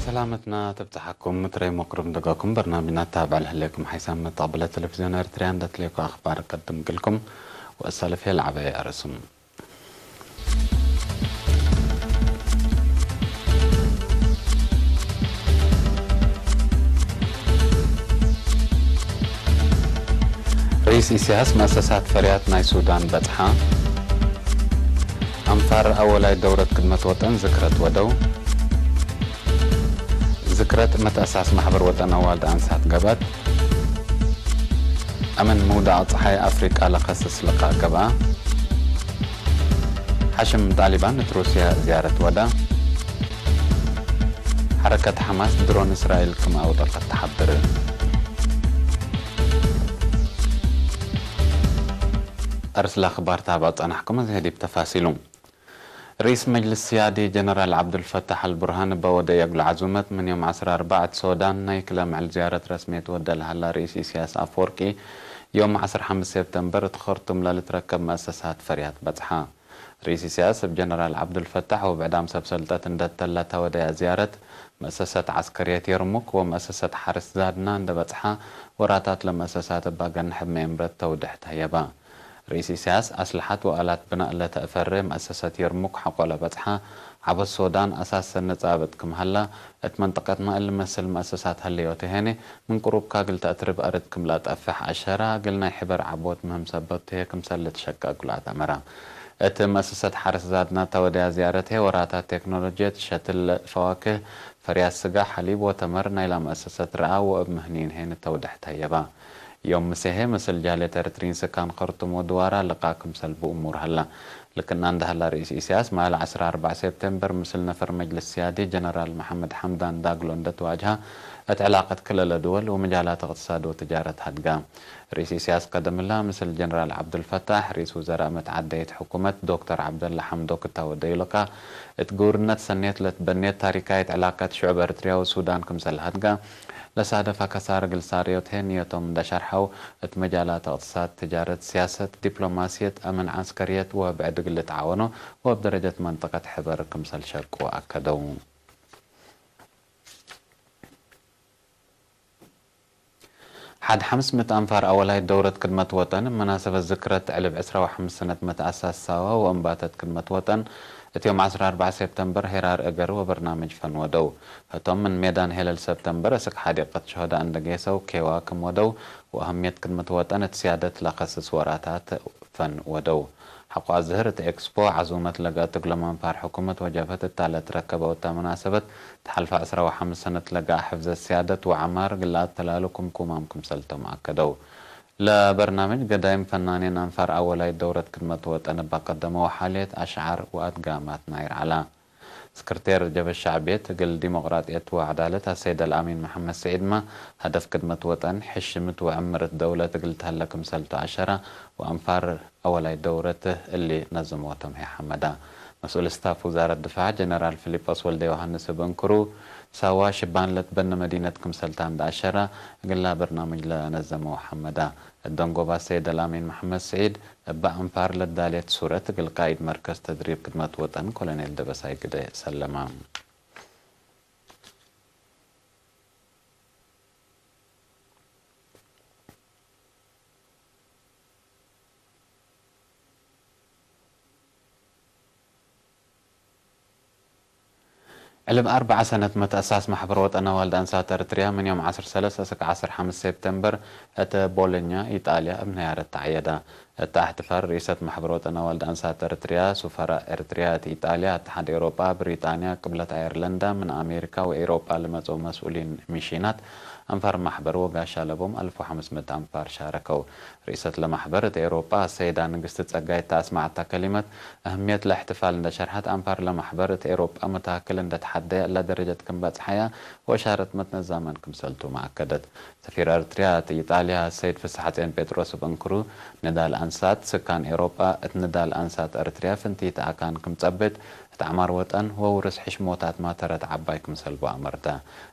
ሰላመትና ተብጽሓኩም፣ ምትረይ መክሩም ደጋኩም በርናሚናታ ባዕል ህሌኩም ሓይሳም መጣቕብለ ቴሌቪዝዮን ኤርትርያ እንደትሌኩ ኣኽባር ቀድም ግልኩም ወእሳልፍ የልዓበ ኣርእስም። ርኢስ ኢሳያስ መእሰሳት ፈርያት ናይ ሱዳን በጽሓ። ኣንፋር ኣወላይ ደውረት ክድመት ወጠን ዝክረት ወደው። ዝክረት መተእሳስ ማሕበር ወጠን ኣዋልድ ኣንሳት ገባት። ኣመን ምውዳቕ ጸሓይ ኣፍሪቃ ለኸስስ ልቃእ ገብኣ። ሓሽም ጣሊባን እቲ ሩስያ ዝያረት ወዳ። ሓረከት ሓማስ ድሮን እስራኤል ክም ኣውደቐት ትሓብር። ኣርስላ ክባርታ ኣብ ኣጸናሕኩም እዚ ህዲብ ተፋሲሉ። ርኢስ መጅልስ ሲያዲ ጀነራል ዓብዱልፈታሕ ኣልቡርሃን በወደ የግሉ ዓዙመት ምን ዮም ዓስራ ኣርባዕ ሶዳን ናይ ክለምዕል ዝያረት ረስሜት ወደ ልሃላ ርኢስ ኢሳያስ ኣፈወርቂ ዮም ዓስራ ሓሙሽተ ሴፕተምበር እቲ ኸርቱም ለልትረከብ መእሰሳት ፈርያት በጽሓ። ርኢስ ኢሳያስ እብ ጀነራል ዓብዱልፈታሕ ወብዕዳም ሰብ ሰልጠት እንደተላ ተወደያ ዝያረት መእሰሰት ዓስከርየት የርሙክ ወመእሰሰት ሓርስ ዛድና እንደበጽሓ ወራታት ለመእሰሳት እባ ገንሕ ብመኤምረት ተውድሕ ተየባ። ርኢስ ኢሳያስ ኣስልሓት ወኣላት ብናእ ለተእፈረ መእሰሰት የርሙክ ሓቆለ በጽሓ ዓበት ሶዳን ኣሳሰ ነጻብጥ ክምሃላ እት መንጠቀትና እሊ መስል መእሰሳት ሀለዮ ተሄነ ምን ቅሩብ ካግል ተእትርብ ኣርድ ክምላ ጠፍሕ ኣሸራ ግል ናይ ሕበር ዓቦት ምህም ሰበብ ተሄ ክምሰል ልትሸቀ እግሉ ኣተመራ። እት መእሰሰት ሓርስ ዛድና ተወደያ ዝያረት ሄ ወራታት ቴክኖሎጂየት ሸትል ፈዋክህ ፈርያት ስጋ ሓሊብ ወተመር ናይላ መእሰሰት ረኣ ወእብ ምህኒን ሄን ተውድሕ ተየባ። ዮም ምሴሄ ምስል ጃሌት ኤርትሪን ስካን ኸርቱም ወድዋራ ልቃ ክምሰል ብእሙር ሀላ። ልክና እንደሀላ ርኢስ ኢሳያስ ማል ዓስራ ኣርባዕ ሴፕቴምበር ምስል ነፈር መጅልስ ሲያዲ ጀነራል መሐመድ ሐምዳን ዳግሎ እንደተዋጅሃ እት ዕላቀት ክለለ ድወል ወምጃላት እቅትሳድ ወትጃረት ሀድጋ። ርኢስ ኢሳያስ ቀደምላ ምስል ጀነራል ዓብዱልፈታሕ ርኢስ ውዘራእ መትዓደይት ሕኩመት ዶክተር ዓብደላ ሐምዶክ እታወደዩ ልቃ እት ግውርነት ሰኔት ለትበኔት ታሪካይት ዕላቀት ሽዑብ ኤርትርያ ወሱዳን ክምሰል ሀድጋ ለሳደፋ ከሳር ግልሳርዮት ሄን ንየቶም እንደሸርሐው፣ እት መጃላት እቅትሳድ፣ ትጃረት፣ ሲያሰት፣ ዲፕሎማስየት፣ ኣመን ዓስከርየት ወብዕድ እግል ልትዓወኖ ወእብ ደረጀት መንጠቀት ሕበር ክምሰል ሸርቁ ኣከደው። ሓድ ሓምስ ምእት ኣንፋር ኣወላይ ደውረት ክድመት ወጠን መናሰበት ዝክረት ዕልብ ዕስራ ወሓምስ ሰነት መተኣሳስ ሳዋ ወእንባተት ክድመት ወጠን እት ዮም ዓስራ ኣርባዕ ሴፕተምበር ሄራር እገር ወበርናምጅ ፈን ወደው። ህቶም ምን ሜዳን ሄለል ሰብተምበር እስክ ሓዲቀት ሸሆዳ እንደ ጌሰው ኬዋ ክም ወደው ወአህምየት ክድመት ወጠን እት ሲያደት ለኸስስ ወራታት ፈን ወደው። ሐቆ ኣዝህር እት ኤክስፖ ዓዙመት ለገአ ትግሎም ኣንፋር ሕኩመት ወጀብሀት እታ ለትረከበው እታ መናሰበት ተሓልፈ ዕስራ ወሓምስ ሰነት ለገአ ሕፍዘት ሲያደት ወዐማር ግላኣት ተላሉ ክምኩማም ክምሰልቶም ኣከደው። ለበርናምጅ ገዳይም ፈናኔን ኣንፋር ኣወላይ ደውረት ክድመት ወጠን እባ ቀደመው ሓልየት ኣሽዓር ወኣትጋማት ናይር ዐላ። ስክርቴር ጀበ ሸዕብየት እግል ዲሞቅራጥየት ወዐዳለት ኣሰይድ ኣልኣሚን መሐመድ ስዒድማ፣ ሀደፍ ክድመት ወጠን፣ ሕሽምት ወዕምርት ደውለት እግል ተሀለ ክምሰልቱ ኣሸራ፣ ወአንፋር ኣወላይ ደውረት እሊ ነዝሞቶም ሄ ሐመዳ። መስኡል ስታፍ ውዛረት ድፋዕ ጀነራል ፊሊጶስ ወልደ ዮሃንስ እብ እንክሩ፣ ሳዋ ሽባን ለትበነ መዲነት ክምሰልታ እንዳ ኣሸራ፣ እግላ በርናምጅ ለነዘመው ሐመዳ። እደንጎባ ሰይድ ኣልኣሚን መሐመድ ስዒድ፣ እባ ኣንፋር ለዳሌት ሱረት እግል ቃኢድ መርከዝ ተድሪብ ክድመት ወጠን ኮሎኔል ደበሳይ ግደ ሰለማ። ዕልብ ኣርብዓ ሰነት መትኣሳስ ማሕበር ወጠን ኣዋልድ ኣንሳት ኤርትርያ ምን ዮም ዓሰርተ ሰለስተ እስክ ዓሰርተ ሓሙሽተ ሴፕተምበር እተ ቦሎኛ ኢጣልያ እብ ነያረት ተዓየዳ። እተ ኣሕትፋል ርእሰት ማሕበር ወጠን ኣዋልድ ኣንሳት ኤርትርያ ሱፈራ ኤርትርያ እት ኢጣልያ፣ ኣተሓድ ኤውሮጳ፣ ብሪጣንያ፣ ቅብለት ኣየርለንዳ፣ ምን ኣሜሪካ ወኤውሮጳ ልመጽኡ መስኡሊን ሚሺናት ኣንፋር ማሕበር ወጋሻ ለቦም ኣልፍ ወሓምስ ምእት ኣንፋር ሻረከው። ርእሰት ለማሕበር እት ኤውሮጳ ሰይዳ ንግስቲ ጸጋይ እተ ኣስማዕታ ከሊመት፣ ኣህምየት ለእሕትፋል እንደ ሸርሐት፣ ኣንፋር ለማሕበር እት ኤውሮጳ መታክል እንደ ተሓደየ እላ ደረጀት ክም በጽሓያ ወሻረት መትነዛመን ክምሰልቱ መኣከደት። ሰፊር ኤርትርያ እት ኢጣልያ ሰይድ ፍስሓጼን ጴጥሮስ እብ እንክሩ፣ ንዳል ኣንሳት ስካን ኤውሮጳ እት ንዳል ኣንሳት ኤርትርያ ፍንቲት ኣካን ክም ጸብት፣ እቲ ዓማር ወጠን ወውርስ ሕሽሞታት ማተረት ዓባይ ክምሰል ብኣመርታ።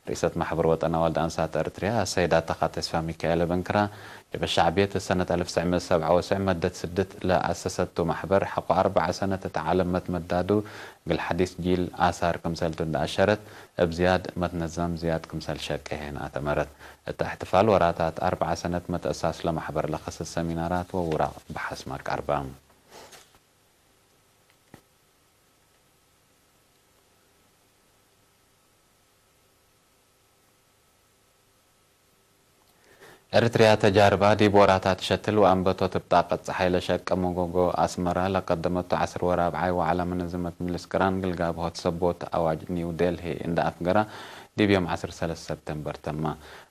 ርእሰት ማሕበር ወጠን ኣዋልድ ኣንሳት ኤርትርያ ኣሰይዳ ተኻ ተስፋ ሚካኤል በንክራ፣ ጀበ ሻዕብየት ሰነት ኣልፍ ሰዕ ሰብዓ ወሰዕ መደት ስድት ለኣሰሰቱ ማሕበር ሓቆ ኣርባዓ ሰነት እቲ ዓለም መትመዳዱ ግል ሓዲስ ጂል ኣሳር ክምሰልቱ እንዳኣሸረት፣ እብ ዝያድ መትነዘም ዝያድ ክምሰል ሸቀ ሄን ኣተመረት። እቲ እሕትፋል ወራታት ኣርባዓ ሰነት መተእሳስ ለማሕበር ለኸስስ ሰሚናራት ወውራቕ ብሓስማ ቀርባ። ኤርትርያ ተጃርባ ዲብ ወራታት ሸትል ወኣንበቶት እብ ጣቀት ጸሓይ ለሸቀ መጎጎ ኣስመራ ለቀደመቱ ዓስር ወራብዓይ ወዓላ መነዘመት ሚልስቅራን ግልጋብሆት ሰቦት ኣዋጅ ኒው ዴልሂ እንዳ ኣፍገራ ዲብ ዮም ዓስር ሰለስተ ሰፕተምበር ተማ።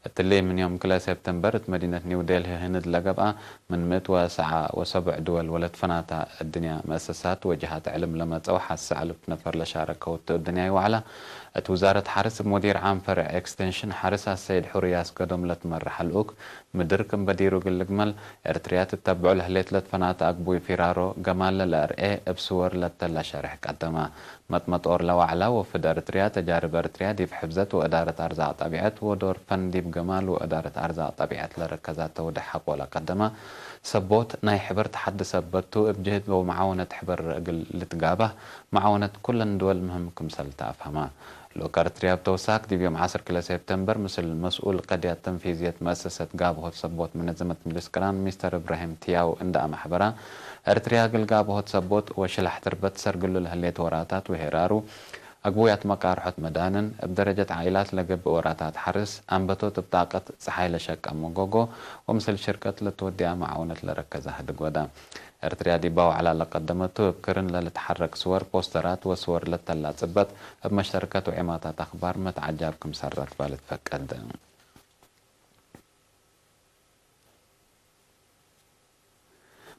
እትሊ ምን ዮም ክለ ሰፕተምበር እት መዲነት ኒው ዴልሂ ህንድ ለገብኣ ምን ምእት ወሰዓ ወሰቡዕ ድወል ወለት ፈናታ እድንያ መእሰሳት ወጅሃት ዕልም ለመጸው ሓሳ ዕሉት ነፈር ለሻረከው እቱ እድንያይ ወዕላ። እት ውዛረት ሓርስ እብ ሙዲር ዓም ፈርዕ ኤክስቴንሽን ሓርስ ኣሰይድ ሑርያስ ገዶም ለትመራሕ ልኡክ ምድር ክም በዲሩ ግልግመል ኤርትርያ ትተብዑ ለህሌት ለትፈናታ ኣግቡይ ፊራሮ ገማል ለለኣርኤ እብ ስወር ለተላ ሸርሕ ቀደማ። መጥመጦር ለዋዕላ ወፍድ ኤርትርያ ተጃርብ ኤርትርያ ዲብ ሕብዘት ወእዳረት ኣርዛቅ ጠቢዐት ወዶር ፈን ዲብ ገማል ወእዳረት ኣርዛቅ ጠቢዐት ለረከዛተ ወደ ሓቆ ለቀደማ። ሰቦት ናይ ሕበር ተሓድሰ በቱ እብ ጅህድ ወመዓወነት ሕበር እግል ልትጋባህ መዓወነት ኩለን ድወል ምህም ክምሰል ተኣፍሀማ። ልኡክ ኤርትርያ ብተውሳክ ዲብ ዮም ዓስር ክለ ሴፕተምበር ምስል መስኡል ቀድያት ተንፊዝየት መእሰሰት ጋብሆት ሰቦት መነዘመት ሚልስቅራን ሚስተር እብራሂም ትያው እንዳ ኣማሕበራ ኤርትርያ ግልጋብሆት ሰቦት ወሽላሕ ትርበት ሰርግሉ ለህሌት ወራታት ወሄራሩ ኣግቡያት መቃርሖት መዳንን እብ ደረጀት ዓኢላት ለገብእ ወራታት ሓርስ ኣንበቶት እብ ጣቀት ጸሓይ ለሸቀ መጎጎ ወምስል ሽርከት ለትወዲኣ መዓውነት ለረከዛ ህድግ ወዳ። ኤርትርያ ዲባ ዋዕላ ለቀደመቱ እብ ክርን ለልትሓረክ ስወር ፖስተራት ወስወር ለተላ ጽበት እብ መሽተርከት ወዒማታት ኣኽባር መትዓጃብ ክምሰል ረክባ ልትፈቀድ።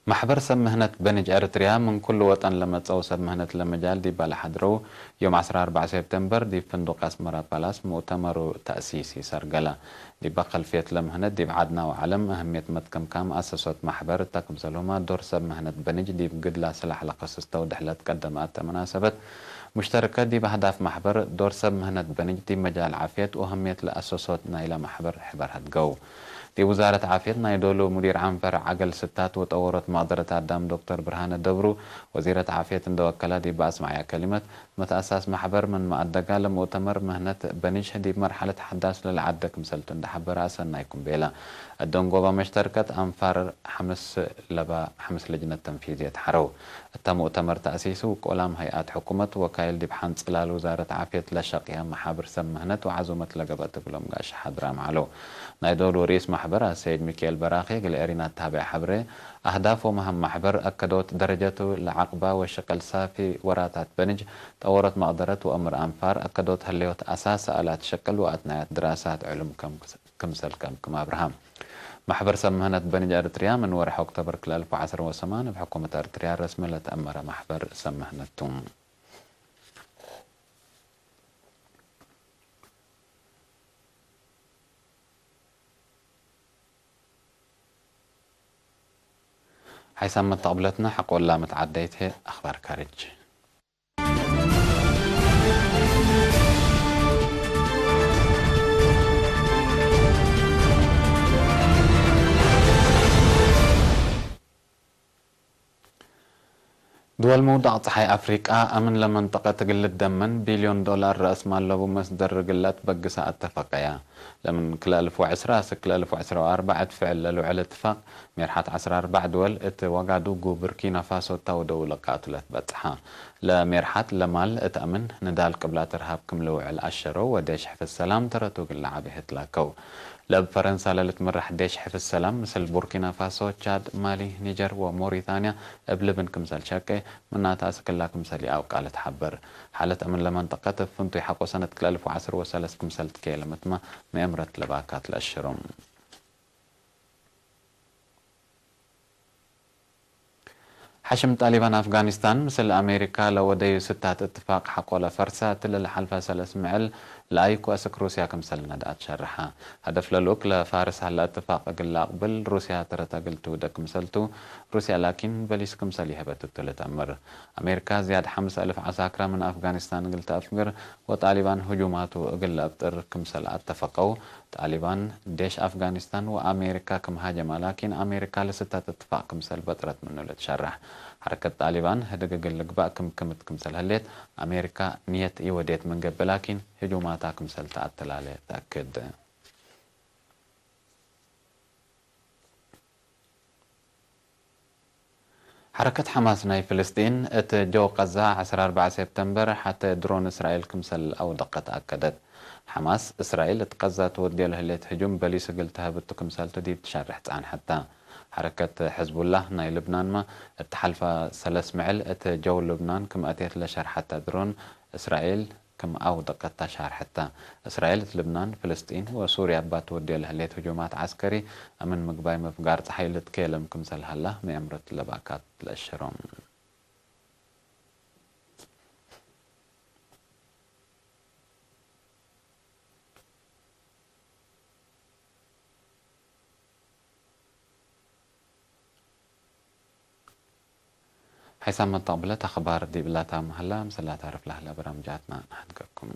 ማሕበር ሰብ ምህነት በንጅ ኤርትርያ ምን ኩሉ ወጠን ለመጸው ሰብ ምህነት ለመጃል ዲባ ለሓድረው ዮም ዓስራ ኣርባዕ ሴፕተምበር ዲብ ፍንዱቅ ኣስመራ ፓላስ ሙእተመሩ ተእሲሲ ሰርገላ። ዲባ ከልፍየት ለምህነት ዲብ ዓድና ወዓለም እህምየት መትከምካም ኣሰሶት ማሕበር እታ ክምሰልሁማ ዶር ሰብ ምህነት በንጅ ዲብ ግድላ ስላሕ ለኸስስተው ድሕለት ቀደም ኣተ መናሰበት ሙሽተርከ ዲብ ኣህዳፍ ማሕበር ዶር ሰብ ምህነት በንጅ ዲብ መጃል ዓፍየት ወእህምየት ለኣሰሶት ናይላ ማሕበር ሕበር ሀድገው። ዲብ ውዛረት ዓፍየት ናይ ዶሉ ሙዲር ዓም ፈርዕ ዓገል ስታት ወጠወሮት መቅደረት ኣዳም ዶክተር ብርሃነ ደብሩ ወዚረት ዓፍየት እንደወከላ ዲብ ኣስማዕያ ከሊመት፣ መትኣሳስ ማሕበር ምን መኣደጋ ለሙእተመር ምህነት በኒሽ ዲብ መርሓለት ሓዳስ ለልዓደ ክምሰልቱ እንደሓበረ ኣሰናይኩም ቤላ። እደንጎባ መሽተርከት ኣንፋር ሓምስ ለባ ሓምስ ልጅነት ተንፊዝየት ሓረው። እታ ሙእተመር ተኣሲሱ ቆላም ሀይኣት ሕኩመት ወካይል ዲብ ሓንጽላል ውዛረት ዓፍየት ለሸቅያ መሓብር ሰብ ምህነት ወዓዙመት ለገበት እብሎም ጋሽ ሓድራም ዓለው። ናይ ዶሉ ርኢስ ማሕበር ኣሰይድ ሚካኤል በራኺ ግል ኤሪና ተሃበያ ሓብረ ኣህዳፍ ወመሃም ማሕበር ኣከዶት ደረጀቱ ለዓቅባ ወሽቅል ሳፊ ወራታት በንጅ ጠወሮት መቅደረት ወእምር ኣንፋር ኣከዶት ህለዮት ኣሳስ ኣላት ሽቅል ወኣትናያት ድራሳት ዕሉም ከም ክምሰል ከም ክም ኣብርሃም። ማሕበር ሰብ ምህነት በንጅ ኤርትርያ ምን ወርሒ ኦክቶበር ክልተ ኣልፍ ወዓሰርተ ሰማን እብ ሕኩመት ኤርትርያ ረስሚ ለተአመረ ማሕበር ሰብ ምህነቱ። ሓይሳም መተቕብለትና ሓቆላ መትዓደይት ኣኽባር ካርጅ። ድወል ምውዳቕ ጸሓይ ኣፍሪቃ ኣምን ለመንጠቀት እግል ልደመን ቢልዮን ዶላር ረእስ ማል ለቡ መስደር ግለት በግሳ ኣተፈቀያ። ለምን ክለ እልፍ ወዕስራ እስክ ክለ እልፍ ወዕስራ ወኣርባዕ እት ፍዕል ለልውዕል እትፋቅ ሜርሓት ዐስራ ኣርባዕ ድወል እት ዋጋዱጉ ቡርኪና ፋሶ እታወደው ለቃቱ ለትበጽሓ። ለሜርሓት ለማል እት ኣምን ንዳል ቅብላት እርሃብ ክም ልውዕል ኣሸረው ወዴሽ ሕፍዝ ሰላም ተረቱ ግለ ዓቢ ህትላከው። ለእብ ፈረንሳ ለልትምራሕ ዴሽ ሕፍዝ ሰላም፣ ምስል ቡርኪና ፋሶ፣ ቻድ፣ ማሊ፣ ኒጀር ወሞሪታንያ እብ ልብን ክምሰል ሸቄ፣ ምናተ ኣስክላ ክምሰል ይኣው ቃል እትሓብር። ሓለት እምን ለመንጠቀት እብ ፍንቱይ ሓቆ ሰነት ክልተ እልፍ ወዐስር ወሰለስ ክምሰል ትኬ ለመትማ መእምረት ለባካት ለአሽሩም። ሓሽም ጣሊባን ኣፍጋኒስታን ምስል ኣሜሪካ ለወደዩ ስታት እትፋቅ ሓቆለ ፈርሳ እትልል ሓልፋ ሰለስ ምዕል ለኣይኩ ኣስክ ሩሲያ ክምሰል ነድኣት ሸርሓ። ሀደፍ ለልኡክ ለፋርስ ሀላ እትፋቅ እግል ለአቅብል ሩሲያ ትረታ እግል ትውደ ክምሰልቱ ሩሲያ ላኪን በሊስ ክምሰል ይሀበት እትልት እምር። ኣሜሪካ ዝያድ ሓምስ ኣልፍ ዓሳክራ ምን ኣፍጋኒስታን እግል ተአፍግር ወጣሊባን ህጁማቱ እግል ለአብጥር ክምሰል ኣተፈቀው። ጣሊባን ዴሽ ኣፍጋኒስታን ወኣሜሪካ ክም ሃጀማ ላኪን ኣሜሪካ ለስታት እትፋቅ ክምሰል በጥረት ምኑ ልትሸራሕ። ሐረከት ጣሊባን ህድግ እግል ልግባእ ክምክምት ክምሰል ህሌት ኣሜሪካ ንየት ኢወዴት ምን ገብእ ላኪን ህጁማታ ክምሰል ተኣትላለ ተእክድ። ሐረከት ሐማስ ናይ ፍልስጢን እት ጀው ቀዛ ዐስራ ኣርባዕ ሴፕተምበር ሐተ ድሮን እስራኤል ክምሰል ኣውደቀት ኣከደት። ሐማስ እስራኤል እት ቀዛ ትወድዮ ለህሌት ህጁም በሊስ እግል ተሀብቱ ክምሰልቱ ዲብ ትሸርሕ ጸንሐታ። ሐረከት ሕዝቡላህ ናይ ልብናንማ እት ሐልፋ ሰለስ ምዕል እት ጀው ልብናን ክም ኣትየት ለሸርሐታ ድሮን እስራኤል ክም ኣውደቀታ ሻርሐታ። እስራኤል እት ልብናን፣ ፍልስጢን ወሱርያ እባ ትወድዮ ለህሌት ህጁማት ዐስከሪ፣ ኣምን ምግባይ መፍጋር ጸሓይ ልትኬለም ክምሰል ሀላ መእምረት ለባካት ለእሸሮም። ሓይሳም መተቕብለት ኣኽባር ዲብ ላታ መሃላ፣ ምስላ ታርፍ ላህላ በራምጃትና ንሓድገኩም።